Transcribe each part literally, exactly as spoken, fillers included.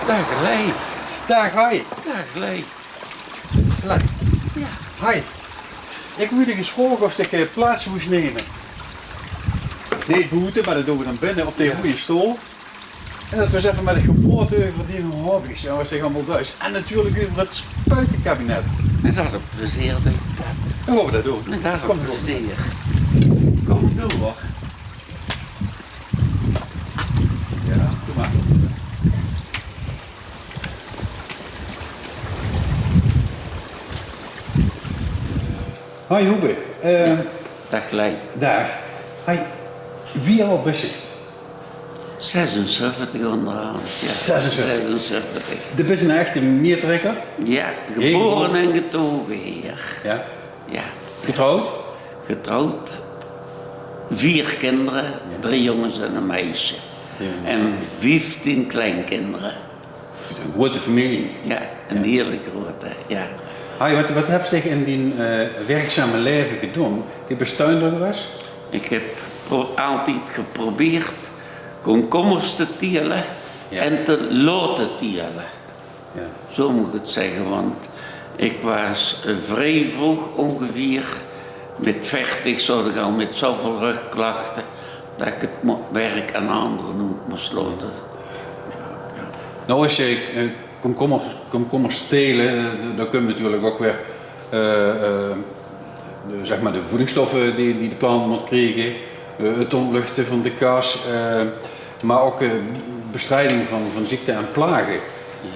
Daag, Lei. Daag, Hai. Daag, Lei. Lei. Ja. Hai. Ik woel dich ins vraoge of dich, eh, plaats wils numme. Neet boete, maar det doon we dan binne op de goeie stool. En det we ins effe met dich gaon praote euver die hobby's en wat dich allemaol duis. En natuurlijk euver het spuitenkabinet. Met alle plezeer, dink ik. Dan gaon we det doon. Met alle plezeer. Kom door. Ja, doe maar. Hoi Hoebe. Ehm, Daag Lei. Daag. Hoi. Wie aod bis se? Zesenzeventig onderhand, ja. Zesenzeventig. Zesenzeventig. De bis een echte Mietrekker? Ja, geboren en getogen hier. Ja. Ja. Getrouwd? Getrouwd. Vier kinderen, drie jongens en een meisje. Ja. En vieftien kleinkinderen. Een grote familie. Ja, een hele grote, ja. Hai, wat, wat hebs dich in dien, eh, werkzame leven gedoon? Dich bis tuinder gewaes? Ik heb pro- altijd geprobeerd komkommers te telen en te laote telen. Ja. Zo moet ik het zeggen, want ik was, eh, vrij vroeg ongeveer, met veertig zat ik al met zoveel rugklachten, dat ik het mo- werk aan anderen oet moest laten. Nou, as se, eh, komkommer, komkommers tele, eh, d- dan kump natuurlijk ook weer, eh, eh, de, zeg maar de voedingsstoffen die, die de plant moet kriege, eh, het ontluchten van de kas, eh, maar ook, eh, bestrijding van, van ziekte en plagen.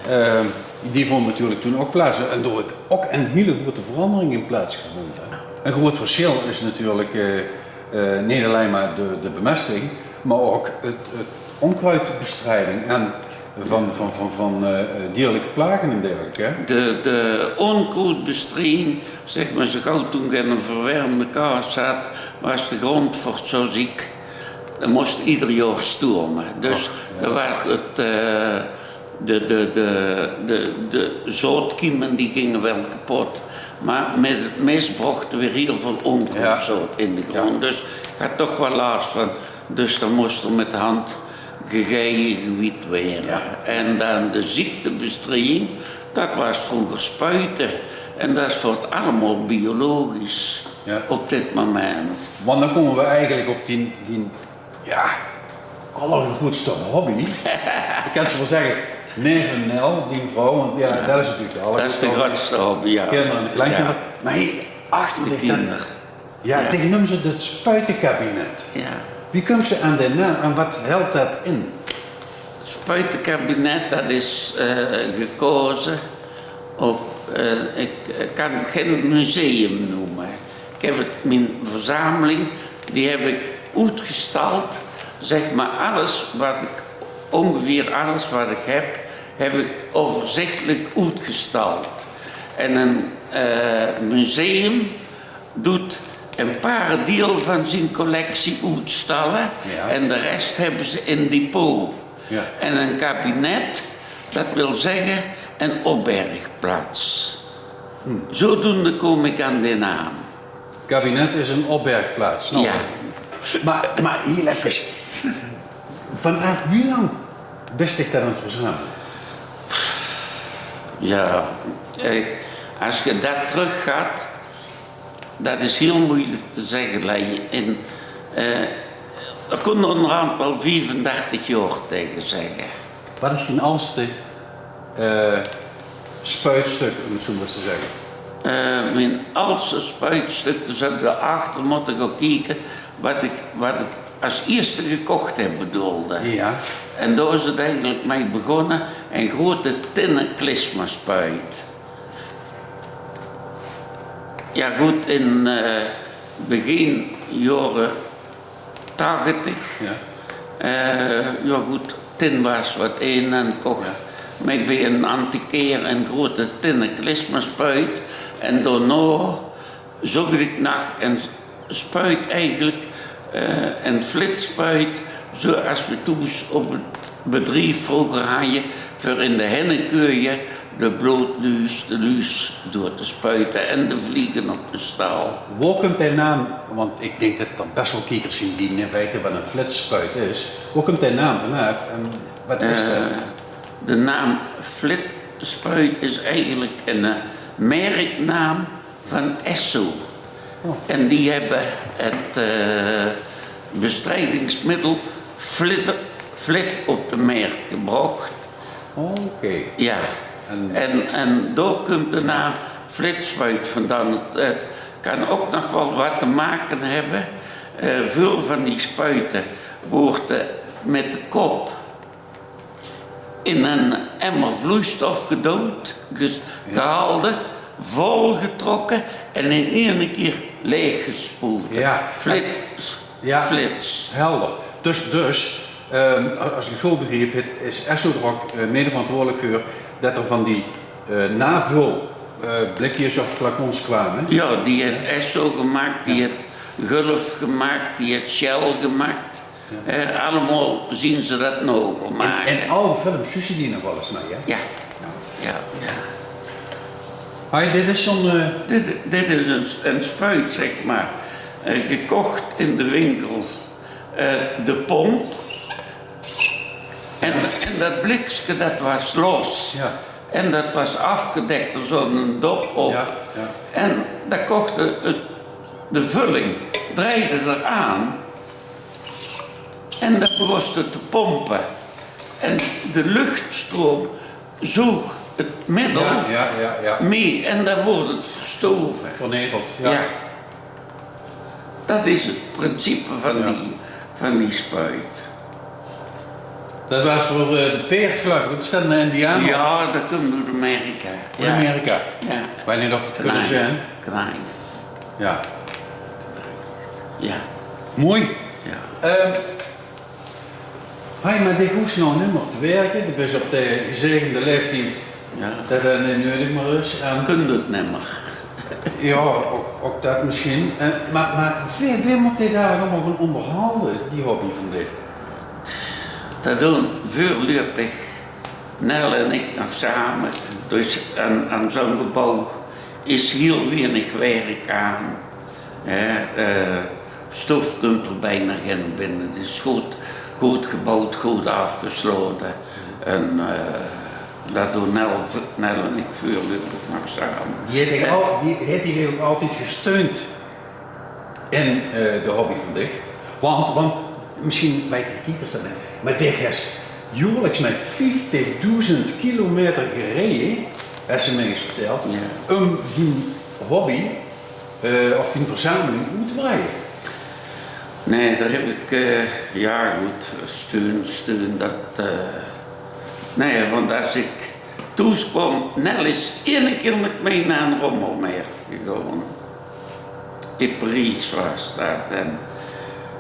Eh, die vond natuurlijk toen ook plaats. En door het ook een hele grote verandering in plaatsgevonden. Een groot verschil is natuurlijk, eh, eh, niet alleen maar de, de bemesting, maar ook het, het onkruidbestrijding en van, van, van, van, eh, dierlijke plagen en dergelijke, hè? De, de onkruidbestrijding, zeg maar, zo gauw toen ik een verwermde kas had, was de grond voor zo ziek. Dan moest ieder jaar stormen. Dus er was het, eh, de, de, de, de, de zootkiemen die gingen wel kapot. Maar met het mes brochten we heel veel onkruidzoot in de grond. Dus ik had toch wel last van. Dus dan moest er met de hand gegeven gewiet worden. Ja. En dan de ziektebestrijding, dat was vroeger spuiten. En dat is voor het allemaal biologisch op dit moment. Want dan komen we eigenlijk op die, die ja, allergrootste hobby. Ik kan ze wel zeggen, neven Nel, die vrouw, want ja, dat is natuurlijk de allergrootste hobby. Dat is de grootste hobby, ja. Kinderen en de kleinkinderen. Maar hey, achter de tiener. Ja, tegen hem ze het spuitenkabinet. Ja. Wie komt ze aan de naam en wat helpt dat in? Het spuitenkabinet, dat is, eh, gekozen op, eh, ik kan het geen museum noemen. Ik heb het, mijn verzameling, die heb ik oetgestald. Zeg maar alles wat ik, ongeveer alles wat ik heb, heb ik overzichtelijk oetgestald. En een, eh, museum doet een paar deel van zijn collectie oetstallen en de rest hebben ze in depot. Ja. En een kabinet, dat wil zeggen een opbergplaats. Zodoende kom ik aan de naam. Kabinet is een opbergplaats. Nou, ja. Maar, maar heel even, vanaf wie lang bis dich dat aan het verzamelen? Ja, eh, als je dat terug gaat, dat is heel moeilijk te zeggen, Lei. In, eh, ik kon er onderhand wel vijfendertig jaar tegen zeggen. Wat is dien alste, eh, spuitstuk, om het zo maar te zeggen? Eh, mijn alste spuitstuk, dus heb ik achter moeten gaan kijken wat ik, wat ik als eerste gekocht heb, bedoelde. Ja. En daar is het eigenlijk mee begonnen, een grote tinnen klismaspuit. Ja, goed, in, eh, begin jaren tachtig. Ja. Eh, ja, goed, tin was wat in en kocht mij bij een antiquair een grote tinnen klismaspuit. En daarna zocht ik naar een spuit eigenlijk, eh, een flitspuit, zoals we toen op het bedrijf vroeger hadden, voor in de hennekeuien de bloodluus, de luus door te spuiten en de vliegen op de stal. Waar komt de naam, want ik denk dat er best wel kiekers zijn die niet weten wat een flitspuit is. Waar komt de naam vanaf en wat is dat? Eh, De naam Flitspuit is eigenlijk een eh, merknaam van Esso. En die hebben het eh, bestrijdingsmiddel Flit, Flit op de markt gebracht. Oké. Ja, en, en daar komt de naam Flitspuit vandaan. Het, het kan ook nog wel wat te maken hebben. Eh, veel van die spuiten worden met de kop in een emmer vloeistof gedood, dus gehaald, volgetrokken en in één keer leeggespoten. Ja. Flits. Ja. Flits. Helder. Dus, dus ehm, als ik het goed begrijp, het is Esso er ook eh, mede verantwoordelijk voor dat er van die eh navulblikjes of flacons kwamen. Ja, die het Esso gemaakt, die het Gulf gemaakt, die het Shell gemaakt. Eh, allemaal zien ze dat nog En, maken. En al de films, zussen die nog wel eens mee, hè? Ja, ja, ja. Hey, dit is zo'n... eh, Dit, dit is een, een spuit, zeg maar. Eh, gekocht in de winkel. Eh, de pomp. En, en dat blikske, dat was los. Ja. En dat was afgedekt door zo'n dop op. Ja, ja. En dan kocht de, het, de vulling, draaide er aan. En dan begon het te pompen. En de luchtstroom zoog het middel Ja, ja, ja, ja. mee en dan wordt het verstoven. Verneveld, ja. Ja. Dat is het principe van, Ja. die, van die spuit. Dat was voor eh, de peert, geloof ik. Dat is dan een Indiaan. Ja, dat komt uit Amerika. In Amerika. Ja. Weet niet of het kunnen Knife. zijn. Knife. Ja. Ja. Mooi. Ja. Ehm hey, maar die hoeft nou niet meer te werken. Die is op de gezegende leeftijd Ja. dat het niet nodig meer is. En Kun het nimmer. Ja, ook, ook dat misschien. Eh, maar, maar wie, wie moet hij daar allemaal gaan onderhouden, die hobby van dich? Dat doen voorlopig Nel en ik nog samen. Dus aan, aan zo'n gebouw is heel weinig werk aan. Hè, eh, stof komt er bijna geen binnen. Het is goed, goed gebouwd, goed afgesloten. En eh, dat doen Nel, Nel en ik voorlopig nog samen. Die heeft, hij al, die heeft hij ook altijd gesteund in eh, de hobby van dich. Want, want misschien weten de kiekers dat niet, maar dich is jaarlijks met vijftigduizend kilometer gereden, is ze mij eens verteld, Ja. om die hobby eh, of die verzameling uit te breiden. Nee, daar heb ik, eh, ja goed, steun, steun, dat, eh, nee, want als ik thuis kwam, Nel is ene keer met mij naar een rommelmarkt gegaan. In Parijs was dat. En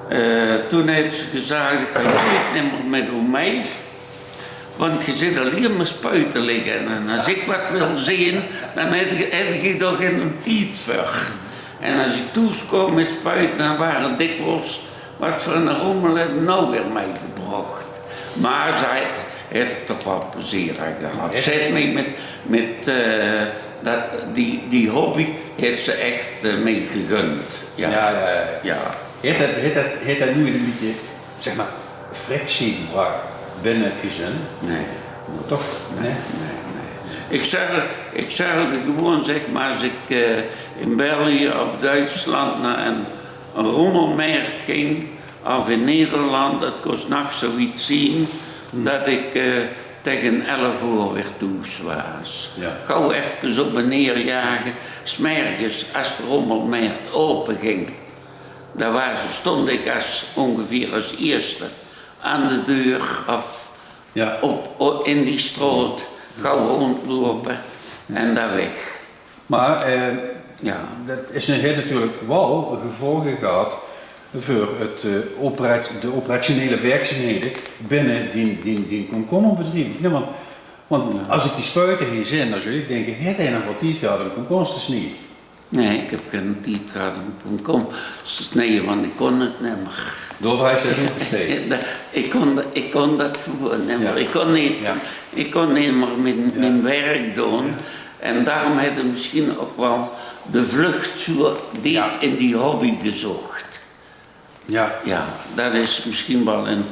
eh, toen heeft ze gezegd: "Ik ga nooit nimmer met u mee, want je zit alleen maar spuiten liggen. En als ik wat wil zien, dan heb ik, heb ik daar geen tijd voor." En als ik thuis kwam met spuiten, dan waren dikwijls: "Wat voor een rommel heb je nou weer meegebracht?" Maar zij heeft er toch wel plezier aan gehad. Ze heeft mij met, met eh, dat, die, die hobby heeft ze echt eh, mij gegund. Ja. Ja, ja, ja. Ja. Heeft dat, heeft dat, heeft dat nooit een beetje, zeg maar, frictie gebracht binnen het gezin? Nee. Toch? Nee? Nee, nee. Ik zeg, ik zeg gewoon, zeg maar, als ik eh, in België of Duitsland naar een, een rommelmarkt ging, of in Nederland, het kost nog zoiets zien, dat ik eh, tegen elf uur weer thuis was. Ja. Gauw even op en neer jagen, 's mergens als de rommelmarkt open ging. Daar was, stond ik als, ongeveer als eerste aan de deur of Ja. op, op- in die straat, gauw rondlopen en daar weg. Maar eh, Ja. dat is, heeft natuurlijk wel gevolgen gehad voor het, eh, opera- de operationele werkzaamheden binnen die, die, die komkommerbedrijf. Nee, want, want als ik die spuiten hier zin, dan zou ik denken: "Heeft hij nog wat tijd gehad om komkommers te snijden?" Nee, ik heb geen tijd gehad om komkommers te snijden, want ik kon het nimmer. Door vrij zijn opgestegen. Ik kon, ik kon dat gewoon nimmer. Ja. Ik kon niet, Ja. ik kon niet meer mijn, Ja. mijn werk doen. En daarom hebben we misschien ook wel de vlucht zo diep Ja. in die hobby gezocht. Ja. Ja, dat is misschien wel een,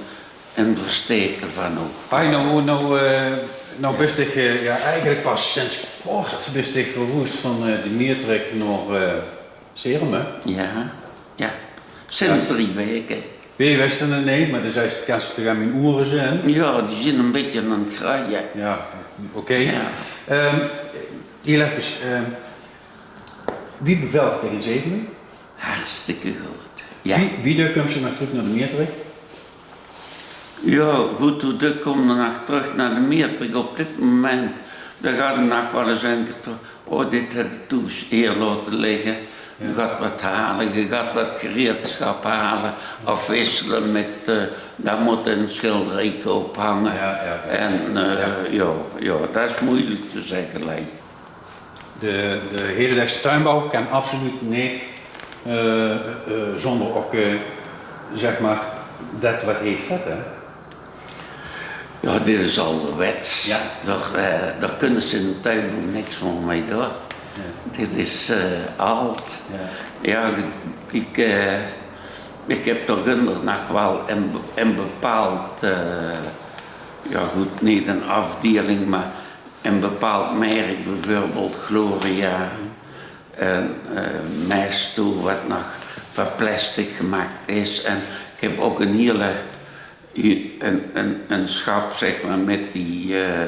en versteke van oog. Hoi, nou, nou, eh, nou bist dich, eh, ja, eigelik pas sinds kort bist dich verhoesd van, eh, de Mietrik nao, eh, Serum, hè? Ja, ja. Sinds drie weke. Wie wis 't nog neet, maar dus is, kans se toch aan mien oere zeen. Ja, die zien ein bietje aan 't graaie. Ja, oké. Ja. Ehm, hiel efkes, ehm, wie bevelt 't dich in Zevenum? Hartstikke good. Ja. Wie, wie dök kums se nog trök nao de Mietrik? Ja, good, wie dök kóm d'r nog trök nao de Mietrik op dit moment? Dan gaon ich nog waal ins ein kier trök. Oh, dit het ich thoes hie laote ligke. Ja. Gaon wat hale, gaon wat gereedschap hale, afwissele met, eh, dan mót ein schilderie ophange. Ja, ja, ja. En, eh, ja, ja, dat is moeilijk te zegge, Lei. De, de hedendaagse tuinbouw kan absoluut neet, eh, eh, zónder ouk, eh, zeg maar, det wat hie steit, hè? Ja, dit is alderwets. Ja. Dao, eh, dao kinne ze in de tuinbouw niks mier mei doon. Ja. Dit is, eh, ald. Ja. Ja, ik, ik, eh, ik heb d'r ginder nog waal een, een bepaald, eh, ja good, neet een afdeling, maar een bepaald merk, bijvoorbeeld Gloria en, eh, Mesto, wat nog van plastic gemaakt is. En ik heb ook een hele, een, een, een schap, zeg maar, met die, eh,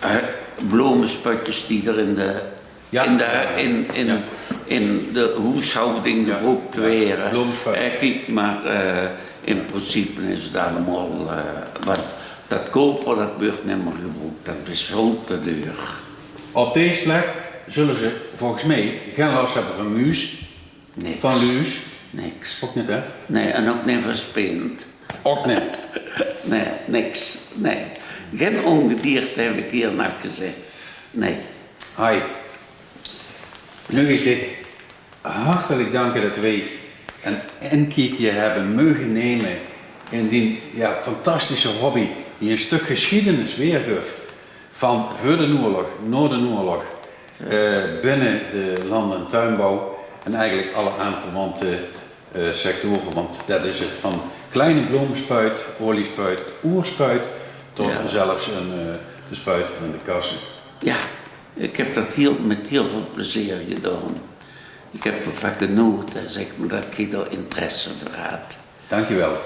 eh, blomesputjes die er in de, ja, in de, ja, in, in, ja, in de hoeshouding, ja, gebroekt, ja, were. Blomesputjes. Eh, kiek, maar, eh, in principe is het allemaal, eh, want dat koper, dat wordt nimmer gebroekt. Dat is veel te duur. Op deze plek zullen ze volgens mij geen last hebben van muus. Niks. Van luus? Niks. Ook niet, hè? Nee, en ook niet van spint. Ook niet? Nee, niks. Nee. Geen ongedierte heb ik hier nog gezien. Nee. Hai. Nu wil ik dich hartelijk danken dat wij een inkiekje hebben mogen nemen in die, ja, fantastische hobby die een stuk geschiedenis weergeeft van voor de oorlog, na de oorlog, eh, binnen de land- en tuinbouw en eigenlijk alle aanverwante, eh, sectoren. Want dat is het van kleine blomenspuit, oliespuit, oerspuit, tot, ja, zelfs een, eh, de spuit van de kassen. Ja, ik heb dat heel, met heel veel plezier gedaan. Ik heb ervan genoten, zeg maar, dat ik daar interesse voor had. Dankjewel.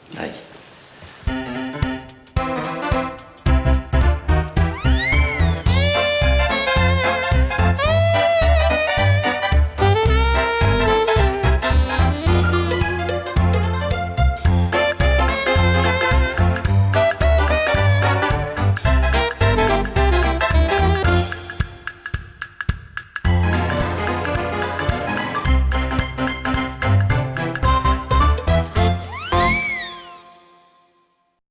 Lei.